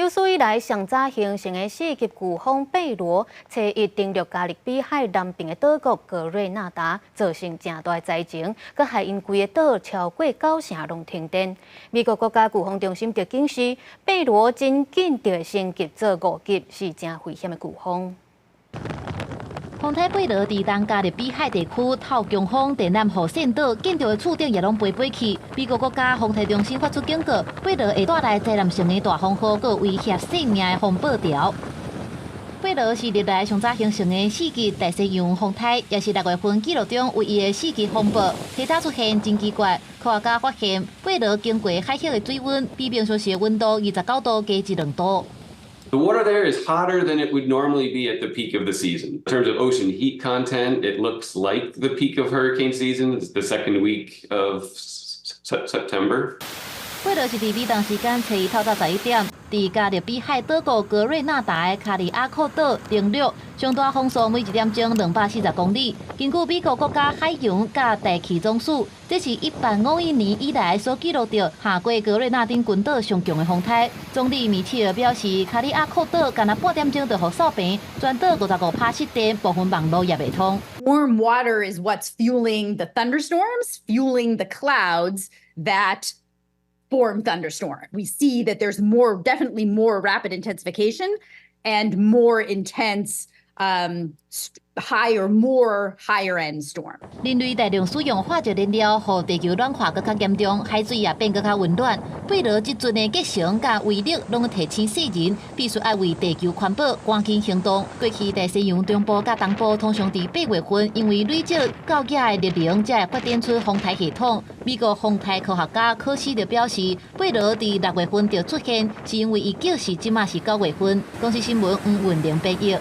有史以來上早形成的四級颶風貝羅，初一登陸加勒比海南邊的島國格瑞納達，造成誠大災情，閣害𪜶規个島超過九成攏停電。美國國家颶風中心就警示，貝羅真緊就會升級做五級，是誠危險的颶風。風颱貝羅佇東加勒比海地區透強風，電纜予線倒，建築的厝頂也攏飛飛去。美國國家風颱中心發出警告，貝羅會帶來災難性的大風雨，閣威脅性命的風暴潮。貝羅是歷來上早形成的四級大西洋風颱，也是6月份紀錄中唯一的四級風暴。提早出現真奇怪，科學家發現貝羅經過海峽的水溫比平常時的溫度29度加一兩度。 The water there is hotter than it would normally be at the peak of the season. In terms of ocean heat content, it looks like the peak of hurricane season, it's the second week of September. 貝羅是佇美東時間初一透早11點，佇加勒比海島國格瑞納達的卡里亞克島登陸，上大風速每一點鐘240公里。根據美國國家海洋佮大氣總署，這是1851年以來所記錄著下過格瑞納丁群島上強的風颱。總理米切爾表示，卡里亞克島干焦半點鐘就予掃平，全島55%失電，部分網路也袂通。 Warm water is what's fueling the thunderstorms, fueling the clouds that form thunderstorm. We see that there's more, definitely more rapid intensification and more intense, higher, more higher end storm. 人類大量使用化石燃料，予地球暖化閣較嚴重，海水也變閣較溫暖。貝羅這陣的結成佮威力，攏提醒世人必須愛為地球環保趕緊行動。過去大西洋中部佮東部通常佇8月份，因為累積夠額的熱能，才會發展出風颱系統。美國風颱科學家科斯就表示，貝羅佇6月份就出現，是因為伊就是這馬是9月份。公視新聞黃雲玲編譯。